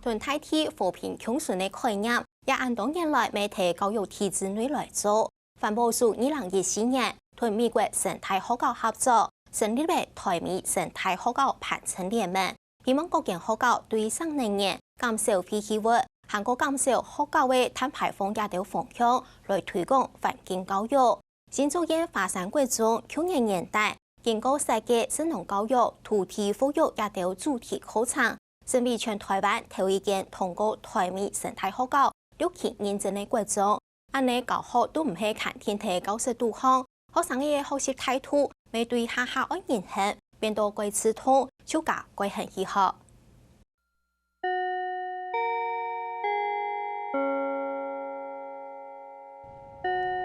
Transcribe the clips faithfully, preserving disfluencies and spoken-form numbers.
同大地和平共存个概念，也恁多年來乜在教育體制內來做。環保署二零一四年同美國生態學校合作，成立了台美生態學校伴成聯盟，希望各間學校對省能源、減少廢棄物，還過減少學校个碳排放這兜方向來推廣環境教育。新竹縣華山國中舊年年底，經過設計、食農教育、土地復育這兜主題課程，成為全臺灣頭一間通過台美生態學校六期認證个國中。恁呢教學都毋係單淨在教室肚項，學生个學習態度乜對學校愛人行，變到蓋自動，就加蓋肯去學。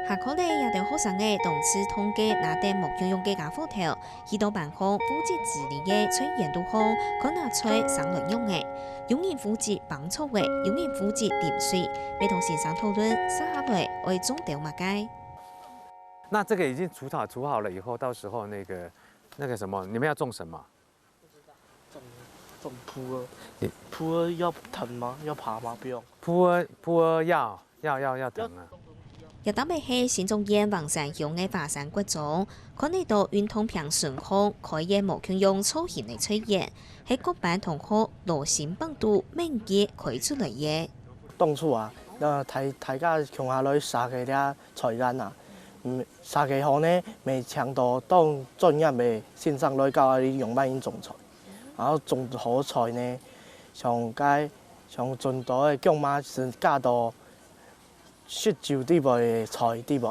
下課了，這兜學生仔當自動个拿等無共樣个家伙頭，去到班項負責治理个菜園肚項，看下菜生來仰仔。有人負責挷草仔，有人負責淋水，乜同先生討論，續下來愛種兜麼个。那這個已經除草除好了以後，到時候那個，那個什麼，你們要種什麼？ 種，種普洱。你普洱要藤嗎？要爬嗎？不用。普洱，普洱要，要，要，要藤啊。這搭仔係新竹縣橫山鄉个華山國中，看得到運動坪脣項開个無共樣造型个菜園，係各班同學羅心挷肚每屆開出來个。當初啊，呃，大，大家共下來設計這菜園啊，嗯，設計好呢，乜請到當專業个先生來教𠊎等仰般樣種菜。 然後種好菜呢，像該，像種到个薑嫲係加到食酒底背个菜底背。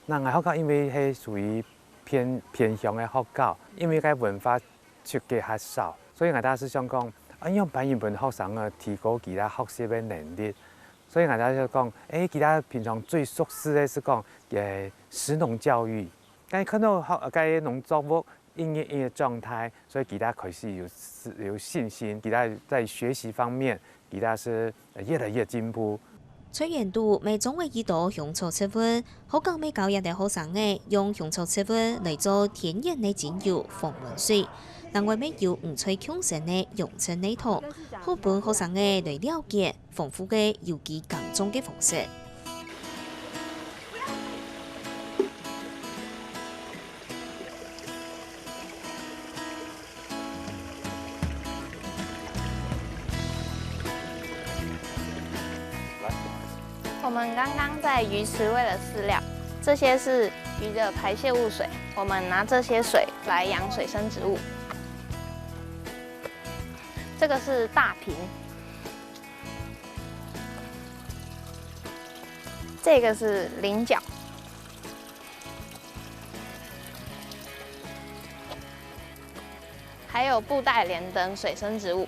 那𠊎學校因為係屬於偏，偏鄉个學校，因為該文化設計較少，所以𠊎兜係想講，啊，用白雲本學生个提高佢兜學習个能力，所以𠊎兜就講，誒，佢兜平常最熟悉个係講，誒，食農教育。該看到學，該農作物 一日一日狀態，所以佢兜開始有，有信心，佢兜在學習方面，佢兜係，呃，越來越進步。菜園肚乜種了一兜香草植物，學校乜教這兜學生仔用香草植物來做天然个精油、防蚊水。另外乜有五彩共生个養殖系統，好分學生仔來了解 豐富个有機耕種个方式。我們剛剛在魚池餵了飼料，這些是魚的排泄物水，我們拿這些水來養水生植物。這個是大瓶， 這個是菱角，還有布袋蓮等水生植物。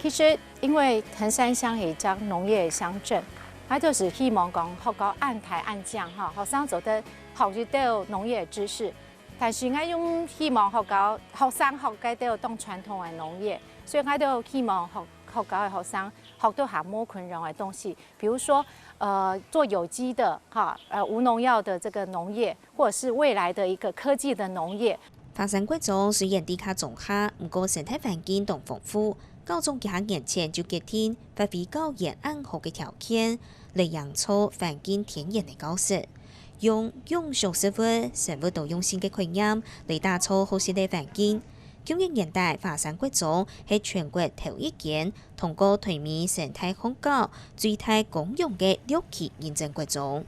其實因為橫山鄉係一隻農業鄉鎮，𠊎就係希望講學校恁大恁靚吼，學生做得學一兜農業知識。但是𠊎又希望學校學生學該兜當傳統个農業，所以𠊎就希望學，學校个學生學到較無共樣个東西。 比如說，呃，做有機的，哈，呃，無農藥的這個農業，或者是未來的一個科技的農業。華山國中雖然地較中下，毋過生態環境當豐富，校長幾下年前就決定發揮校園恁好个條件，來營造環境天然个教室，用永續食物、生物多樣性个概念來打造好食个環境。 九零年代，華山國中係全國頭一間通過台美生態學校最大功用个六期認證國中。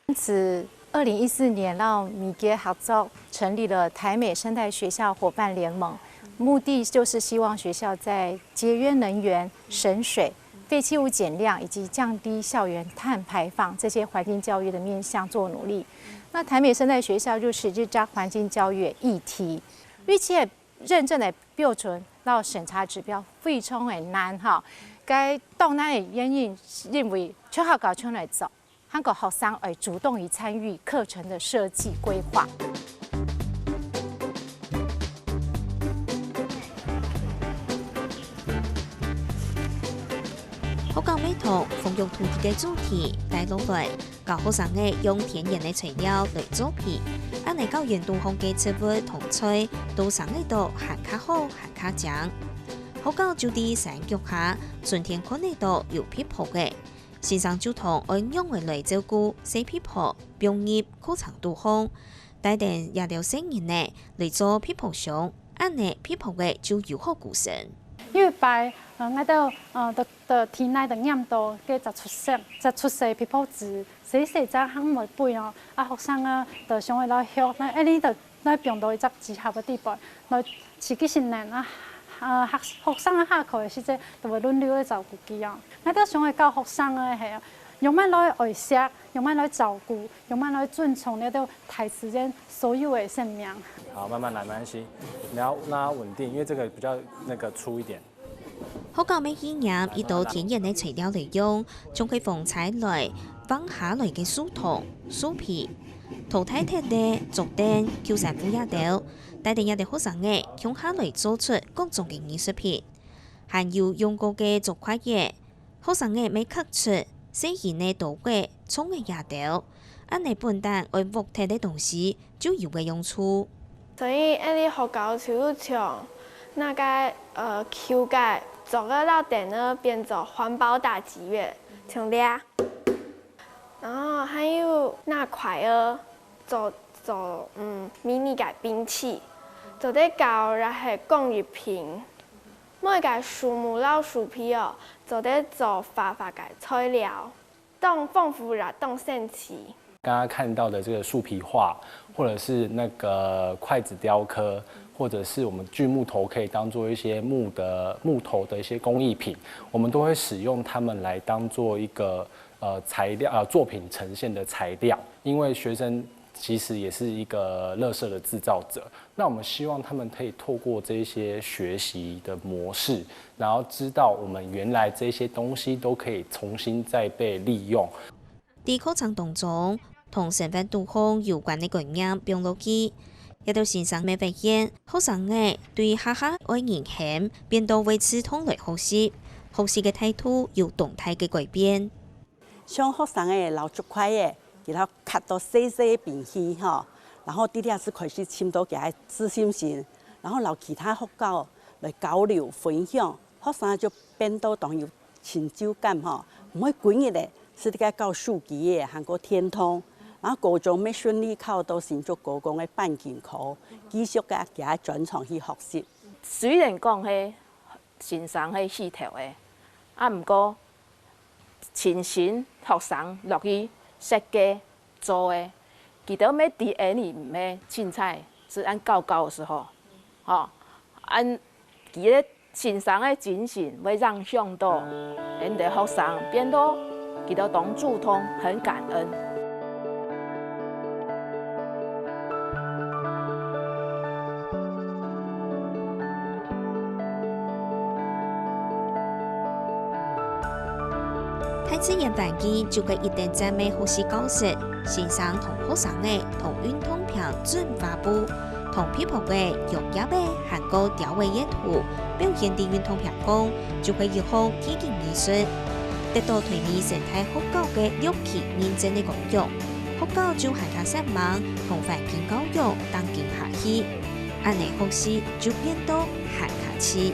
因此，二零一四年，讓美國合作成立了台美生態學校夥伴聯盟，目的就是希望學校在節約能源、省水、廢棄物減量以及降低校園碳排放這些環境教育的面向做努力。那台美生態學校就是這家環境教育的議題， 而且認證个標準摎審查指標非常个難哈。該當難个原因係因為全校校長來做，還過學生愛主動去參與課程的設計規劃。學校乜同復育土地个主題帶落來， 教學生仔用天然个材料來做肥，恁仔校園肚項个植物同菜都生得到還較好、還較靚。學校就在山腳下，春天看得到有坯婆仔。先生就同愛仰仔來照顧細坯婆，放入課程肚項，帶等這兜細人仔來做坯婆箱，恁呢坯婆仔就有好顧身。有一擺，呃，𠊎兜，呃，在，在體內就拈到該隻出世，隻出世坯婆子，細細隻還毋會飛哦。啊，學生啊，就想愛來學，該恁呢就 來放到一隻紙盒个底背，來自家先練啊，啊，學，學生啊下課个時節，就會輪流來照顧佢啊。𠊎兜想愛教學生个係，仰般來愛惜，仰般來照顧，仰般來尊重這兜大自然所有个生命。好，慢慢來，沒關係。你要讓它穩定，因為這個比較那個粗一點。 學校乜去拈一兜天然个材料來用，像係風搓來、橫下來个樹桶、樹皮、拖大屜仔、桌凳、舊衫褲這兜，帶等這兜學生仔共下來做出各種个藝術品。還有用過个竹筷仔，學生仔乜刻出細人仔刀仔、銃仔這兜，恁呢本旦愛屋忒个東西 就有个用處。所以，𠊎俚學校就有將該个，呃，舊个桌仔摎凳仔變做環保打擊樂，像這。然後還有拿筷仔做，做，嗯，迷你个兵器，做得搞也係工藝品。每个樹木摎樹皮哦，做得做花花个材料。 當豐富啦，當神奇。剛剛看到的這個樹皮畫，或者是那個筷子雕刻，或者是我們鋸木頭可以當做一些木的，木頭的一些工藝品，我們都會使用它們來當做一個，呃，材料，呃，作品呈現的材料。因為學生其實也是一個垃圾的製造者，那我們希望他們可以透過這一些學習的模式， 然後知道我們原來這些東西都可以重新再被利用。在課程當中，同生活當中有關个觀念放落去，這兜先生乜發現，學生仔對下下愛人喊，變到會自動來學習，學習个態度有當大个改變。 像學生仔摎竹筷仔，佢摎刻到細細个兵器吼，然後在這就開始尋到佢个自信心，然後摎其他學校來交流分享，學生就變到當有成就感吼。毋會歸日仔係在該搞手機仔，還過電動，然後高中乜順利考到新竹高工个鈑金科，繼續个佢个專長去學習。雖然講係先生係起頭个，啊，毋過 親身學生落去設計做个，佢兜乜知𠊎俚毋係凊彩係恁搞搞个時候，吼，恁佢个先生个精神會影響到𠊎俚个學生，變到佢兜當主動，很感恩。 大自然環境就係一等讚个學習教室，先生同學生仔同運動坪準花布，同坯婆仔、揚蝶仔還過鳥仔个圖表現在運動坪項，就係一項地景藝術，得到台美生態學校个六期認證个光榮。學校就還較煞猛同環境教育釘根下去，恁呢學習就變到還較趣。